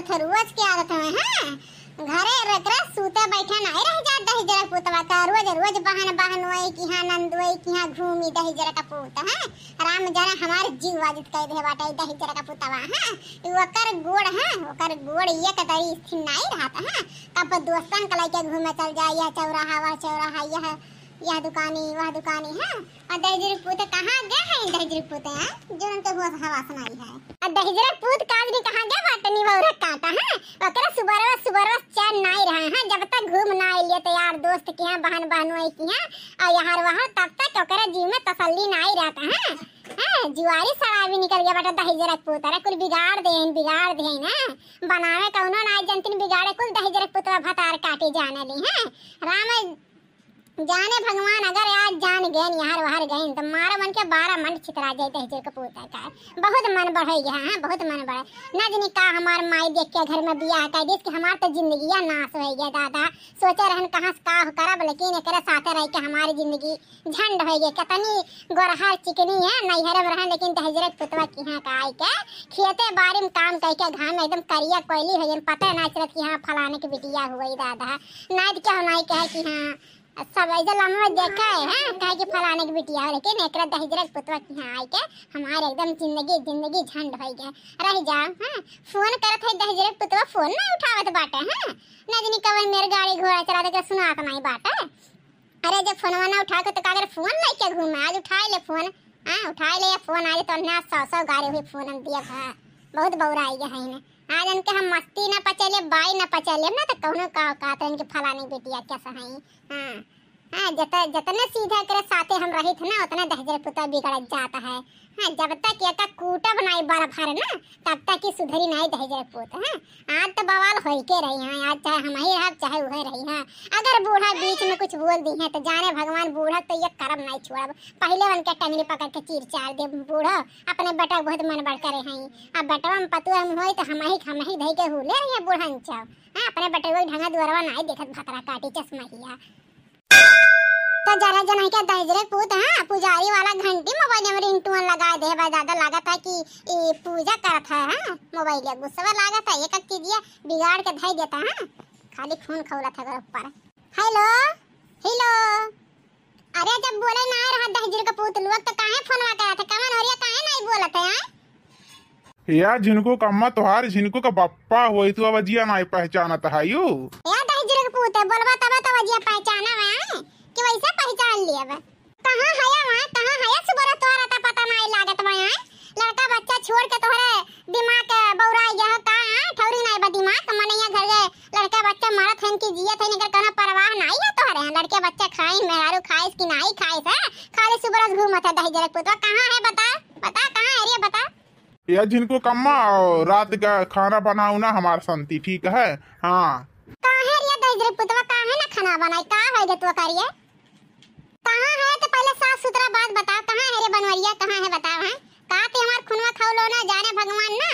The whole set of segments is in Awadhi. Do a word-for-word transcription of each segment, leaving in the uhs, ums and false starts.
रोज के आदत है, हाँ। घरे एकरा सूते बैठे नाहीं रह जात दहिजरा पुतवा का, रोज, रोज बहन, बहनोई किहाँ, नंदोई किहाँ घूमी दहिजरा का पूत, हाँ। राम जाने हमार जीव वाजित कइ दे बाटे दहिजरा का पुतवा, हाँ। ई ओकर गोड़, हाँ, ओकर गोड़ एक दरी स्थिर नाहीं रहत, हाँ। कब दोस्तन का लइके घूमे चल जाए, यह चौराहा, वह चौराहा, यह, यह दुकानी, वह दुकानी, हाँ। और दहिजरा पूत कहाँ गए हैं, दहिजरा पूत, हाँ, जो उनके होश हवास नाहीं है। और दहिजरा पूत काजनी कहाँ गए बाटे, निवौरा काटा, हाँ। ओकरा सुबरवा, सुबरवा चैन नाहीं रहा, हाँ। जब तक घूम ना आइलिए तो यार दोस्त किहाँ, बहन बहनोई किहाँ, और यहाँ वहाँ, तब तक ओकरा जीव में तसल्ली नाहीं रहता, हाँ। हाँ, जुआरी शराबी निकल गया बाटे दहिजरा पूत, अरे कुल बिगाड़ देहेन, बिगाड़ देहेन, हाँ। बनावे कौनो नाहीं जनतिन बिगाड़े, कुल दहिजरा पुतवा भतार काटी जाने ली, हाँ। राम जाने भगवान, अगर आज जान गएन, यहाँ वहर गएन, तो मारा मन के बारह मंड छितरा जाए दहिजरा के पूत का। बहुत मन बढ़ गया, हाँ, बहुत मन बढ़। ना जानी का हमार माई देख के घर में बियाह कर दिस कि हमार तो जिंदगिया नाश होइ गया दादा। सोचे रहन कहाँ से का करब, लेकिन एकरे साथे रह के हमारी जिंदगी झंड होइ गई। कितनी गोरहर चिकनी है, नैहरे में रहन, लेकिन दहिजरा के पुतवा किहाँ का आइके खेते बारी में काम कइके घाम में एकदम करिया कोइली होइ गई, पता ना चलत कि हाँ फलाने के बिटिया हुई दादा। नाहीं तो केहू नाहीं कहे कि हाँ सब ऐसे लम्हा देखे है, हाँ, कहे कि फलाने के बिटिया हो, लेकिन एकरा दहिजरा के पुतवा किहाँ आइके हमार एकदम जिंदगी, जिंदगी झंड होइ गए। रह जाओ, हाँ, फोन करत है दहिजरा के पुतवा, फोन नाहीं उठावत बाटे, हाँ। ना जानी कवन मेर गाड़ी घोड़ा चला दे, सुनात नाहीं बाटे। अरे जब फोनवा ना उठा के तो का करे, फोन लइके घूमे, आज उठाए ले फोन, हाँ, उठाए ले फोन, आज तो ना सौ सौ गाड़ी हुई फोन हम दिया भा, बहुत बौरा आई है इन्हें। आज इनके हम मस्ती ना पचेले, बाई ना पचेले, ना तो कौनो का औकात है इनके फलानी बिटिया कैसा है, हाँ। हाँ, जत-, जतने सीधा एकरे साथे हम रहित है ना, उतने दहिजरा पुतवा बिगड़त जात है। हाँ, जब तक एका कूटब नाई बर भर ना, तब तक ही सुधरी नाई दहिजरा पूत। हाँ, आज तो बवाल होई के रही। हाँ, आज चाहे हम ही रहब, चाहे उहे रही। हाँ, अगर बूढ़ा बीच में कुछ बोल दी है, तो जाने भगवान बूढ़ा तो ये करम नाई छोड़ब। पहले उनके टंगरी पकड़ के चीर चार दे बूढ़ा, अपने बेटा बहुत मन बढ़ करे हैं। अब बेटवा में पतुआ में होई, तो हम ही, हम ही धई के हुले रही है बूढ़ा इंचा। हाँ, अपने बेटवा के ढंगा दुआरवा नाई देखत भतरा काटी चश्मा हिया। तो जरा जन है क्या दहिजरे पूत, हाँ, पुजारी वाला घंटी मोबाइल में ringtone लगा दे बा, ज्यादा लागत है कि ई पूजा करत है, हाँ, मोबाइल या गुस्सा लागत है, एक एक चीजिया बिगाड़ के धई देता, हाँ, खाली फोन खौलत है घर ऊपर। हेलो, हेलो, अरे जब बोले ना रहा दहिजरे का पूत लोग तो काहे फोनवा करत है, कमन ओरिया काहे नहीं बोलत है, हाँ? या झिनकू कम्मा तोहार झिनकू का बप्पा होई, तू अवजिया नाई पहचानत हायू। या दहिजरे के पूत, बोलबा तब तो अवजिया पहचाना है, कि वैसे पहचान लियब। कहाँ हया वहाँ, कहाँ हया सुबह तोहरा ता पता नाई लागत बा, हैं? लड़का बच्चा छोड़ के तोहरे दिमाग बौरा गया हो का, हैं? ठौरी नाई बा दिमाग, मनैया घर के लड़का बच्चा मरत हैं कि जियत हैं, इनकर कोनो परवाह नाई है तोहरे, हैं? लड़के बच्चा खाई, मेहरारू खाइस कि नाई खाइस, हैं? खाली सुबह घूमत है दहिजरे के पूतवा, कहाँ है बता, बता कहाँ है रे बता। या झिनकू कम्मा, और रात का खाना बनाऊ ना हमार संती, ठीक है? हाँ। काहे रे दहिजरे पुतवा, काहे ना खाना बनाई, का होई गे तू करिए? कहाँ है तो पहले साफ सुथरा बात बताओ, कहाँ है रे बनवरिया, कहाँ है बताओ, हैं? का ते हमार खुनवा खौलो ना, जाने भगवान ना,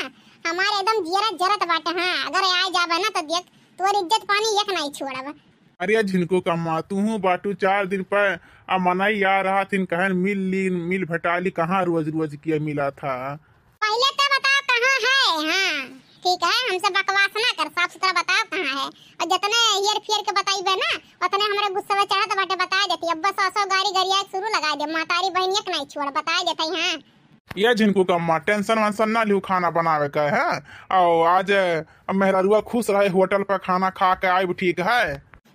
हमारे एकदम जियरा जरत बाटे, हाँ, अगर आए जाबे ना तो देख, तोर इज्जत पानी एक नाई छोड़ब। अरे झिनकू कम्मा, तूहू बाटू चार दिन पर आ मनई आ रहा थिन, कहन मिल ली, मिल भेटा ली, कहाँ रोज रोज किया मिला था। पहले तो बताओ कहाँ है? हाँ, ठीक है, हमसे बकवास ना कर, साफ सुथरा बताओ कहाँ है। और जितने हेर फेर के बताइबे ना, उतने हमरे गुस्सा में चढ़त बाटे, बताए देती। अब बस असो गाड़ी गरिया शुरू लगा दे, मातारी बहन एक नाई छोड़, बताए देते हैं। ये झिनकू कम्मा, tension वेंशन ना लियो, खाना बनावे का है। और आज मेहरारुआ खुश रहे, होटल पर खाना खा के आइब, ठीक है?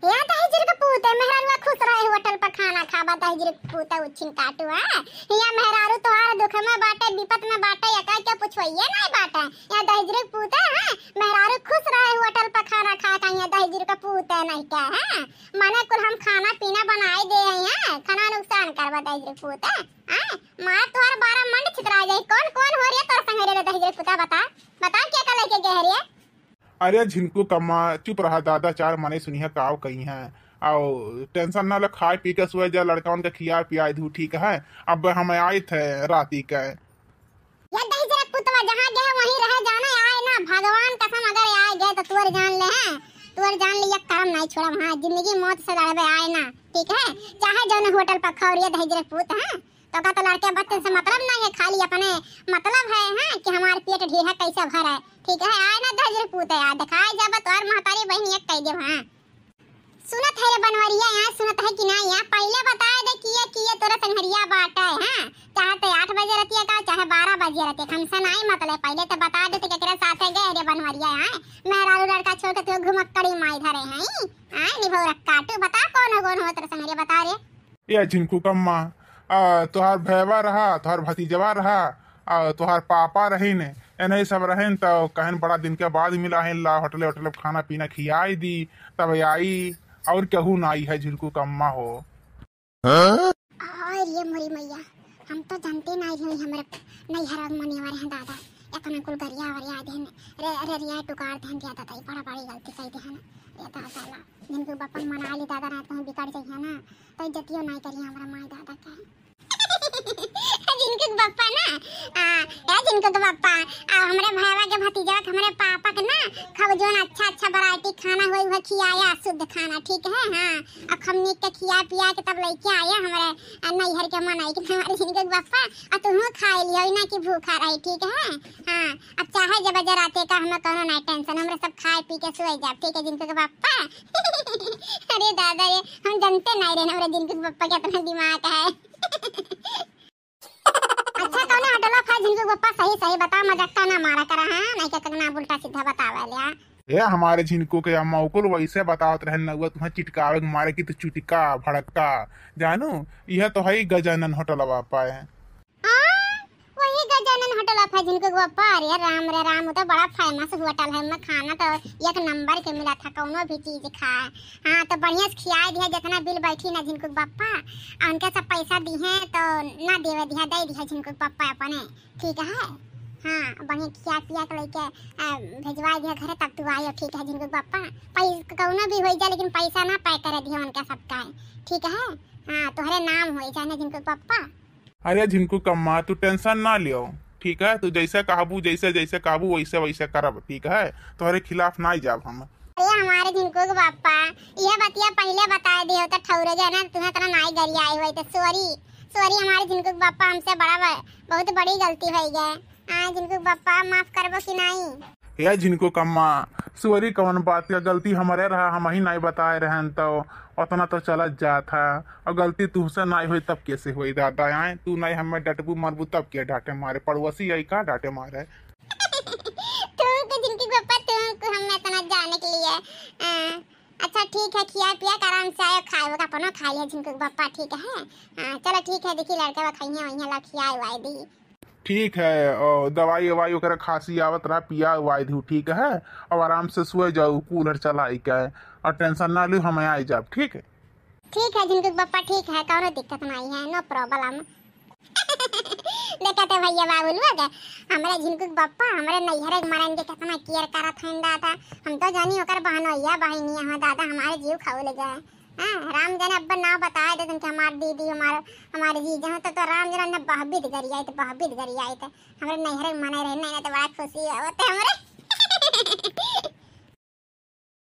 या दहिजर के पूत, मेहरारुआ खुश रहे, होटल पर खाना खाबा, दहिजर के पूत उछिन काटू, हाँ? या मेहरारू तोहार दुख में बाटे, विपत में बाटे, एका के पुछवइये नाई बाटे। या दहिजर के पूत, हाँ? मेहरारू खुश रहे, होटल पर खाना खा के, या दहिजर के पूत नहीं क्या, हाँ? माने कुल हम खाना पीना बनाए दे हैं, हाँ? खाना नुकसान करबा दहिजर के पूत, हाँ? मार तोहार बारह मंड छितरा जाई। कौन, कौन हो रे तोर संगे रे दहिजर के पूत, बता, बता के का लेके गए रे? अरे झिनकू कम्मा, चुप रहा दादा, चार मने सुनिया काव कही हैं। आओ, tension ना ले, खाए पी के सोए जा, लड़कवन के खिया पियाए दू, ठीक है? अब हम आए थे राती के। या दहिजर के पुतवा, जहाँ गए वहीं रहे, जाने आए ना, भगवान कसम, अगर आए गए तो तोर जान ले हैं, तोर जान ले, ये करम नहीं छोड़ब, हाँ, जिंदगी मौत से लड़बे, आए ना, ठीक है? चाहे जौन होटल पर खाओ रे दहिजर के पूत, हाँ? तो का तो लड़के बच्चन से मतलब नहीं है, खाली अपने मतलब है, हाँ, कि हमार पेट ढीला कैसे भरे, ठीक है, आए ना दहिजरे पूत, आ देखाए जाबा तोहर महतारी बहिन एक कह देब, हाँ। सुनत है रे बनवरिया, यहाँ सुनत है कि ना? यहाँ पहले बताए दे किए किए तोरा संघरिया बाटे, हाँ? चाहे तो आठ बजे रहती है का, चाहे बारह बजे रहती है, हमसे नहीं मतलब। पहले तो बता देते केकरे साथे गए रे बनवरिया, हाँ? मेहरारू लड़का छोड़ के तू घुमक्कड़ी माई धरे हैं, हाँ? निभौरा काटू, बता कौन हो, कौन हो तोरा संघरिया, बता रे। ए झिनकू कम्मा, आ, तोहार भैवा रहा, तोहार भतीजवा रहा, आ, तोहार पापा रहिन, एनही सब रहिन, त कहन बड़ा दिन के बाद मिला है, ला होटले होटले खाना पीना खियाई दी, तब आई, और केहू ना आई है झिनकू कम्मा हो। अरे मोरी मैया, हम तो जानते ना रही हमरे नैहर मने वाले हैं दादा, इतना कुल गरिया वरिया देहन, रे, रे, रिया टुकार देहन दिया दादा, ई बड़ा बड़ी गलती कही देहन, रे दादा ला, झिनकू बप्पा मना ली दादा, ना तो बिगड़ जाइए ना, तो इज्जतियो नहीं करिए हमरा माई दादा के। झिनकू के बप्पा ना, आ, ए झिनकू के बप्पा, आ, हमरे भाईवा के भतीजा के, हमरे पापा के ना, खूब जोन अच्छा अच्छा variety खाना होई, वह खियाया, शुद्ध खाना, ठीक है? हाँ, अब हम नीक के खिया पिया के तब लेके आया हमरे, आ, नैहर के मनई के, हमारे झिनकू के बप्पा, आ तुहू खा लियो ना कि भूखा रही, ठीक है? हाँ, अब चाहे जब जराते का हमें कोनो नहीं tension, हमरे सब खाए पी के सोए जाब, ठीक है झिनकू के बप्पा? अरे दादा रे, हम जानते नहीं रहे हमरे झिनकू के बप्पा के इतना दिमाग है। अच्छा, कौने होटल पर झिनकू के बप्पा, सही सही बता, मजाक का ना मारा करा, हाँ? नहीं के कतना उल्टा सीधा बतावे ले, हाँ? ए, हमारे झिनकू के अम्मा उकुल वैसे बतावत रहे नौआ, तुम्हें चिटकावे के मारे की तो चुटिका भड़का, जानू, यह तो है गजानन होटलवा पाए। हाँ, वही गजानन होटल पर झिनकू के बप्पा, अरे राम रे राम, वो तो बड़ा famous होटल है, में खाना तो एक नंबर के मिला था, कौनो भी चीज खाए। हाँ, तो बढ़िया से खियाए दिया, जितना बिल बैठी ना झिनकू के बप्पा, आ उनके सब पैसा दिहे तो ना देवे दिया, दे दिया झिनकू के बप्पा अपने, ठीक है? हाँ, बढ़िया खिया पिया के लेके, आ, भेजवा दिया घरे, तब तू आयो, ठीक है झिनकू के बप्पा? पैसा कौनो भी हो जाए, लेकिन पैसा ना pay करे दिया उनका सबका है, ठीक है? हाँ, तोहरे नाम हो जाए ना झिनकू के बप्पा। अरे झिनकू कम्मा, तू tension ना लियो, ठीक है? तू जैसे कहबू, जैसे, जैसे कहबू, वैसे, वैसे करब, ठीक है? तोहरे खिलाफ ना जाब हम। अरे हमारे झिनकू के बप्पा, यह बतिया पहले बताए दियो तो ठौरे जाए ना, तुम्हें इतना नाई गरियाए हुए तो sorry, sorry हमारे झिनकू के बप्पा, हमसे बड़ा ब-, बहुत बड़ी गलती हो गई। हाँ, झिनकू के बप्पा, माफ करबो कि नहीं? हे झिनकू कम्मा, sorry कौन बात का, गलती हमरे रहा, हम ही नहीं बताए रहन तो उतना तो चलत जात है, और गलती तुमसे नहीं हुई तब कैसे हुई दादा? आए तू नहीं हमें डटबू मरबू तब क्या डांटे मारे, पड़ोसी आई का डांटे मारे? तुमको झिनकू के बप्पा, तुमको हम इतना जाने के लिए, आ, अच्छा ठीक है, खिया पिया के आराम से आयो, खाए का अपनो खा लिया झिनकू के बप्पा, ठीक है? हाँ, चलो ठीक है, देखी लड़का वा खाइए वहीं ला खियाए वाए दी। ठीक है, और दवाई ववाई ओकरा खांसी आवत रहा, पिया उवाई दू, ठीक है? और आराम से सोए जाओ, कूलर चलाई के, और tension ना लो, हम आई जाब, ठीक है? ठीक है झिनकू के बप्पा, ठीक है, कौनो दिक्कत नहीं है, no problem। देखा थे भैया बाबू लोग, हमरे झिनकू के बप्पा, हमरे नैहरे के मरन के कितना care करत हैं दादा। हम तो जानी ओकर बहनोइया बहिनी है दादा, हमारे जीव खाऊ ले जाए। हाँ, राम जाने अब्बा नाव बताए देतन कि हमार दीदी, हमार, हमारे जीजा हो, तो, तो राम जाने न बहबित गरियाइत, बहबित गरियाइत। हमरे नैहरे के मने रहे, नहीं, नहीं तो बड़ा खुशी होते हमरे।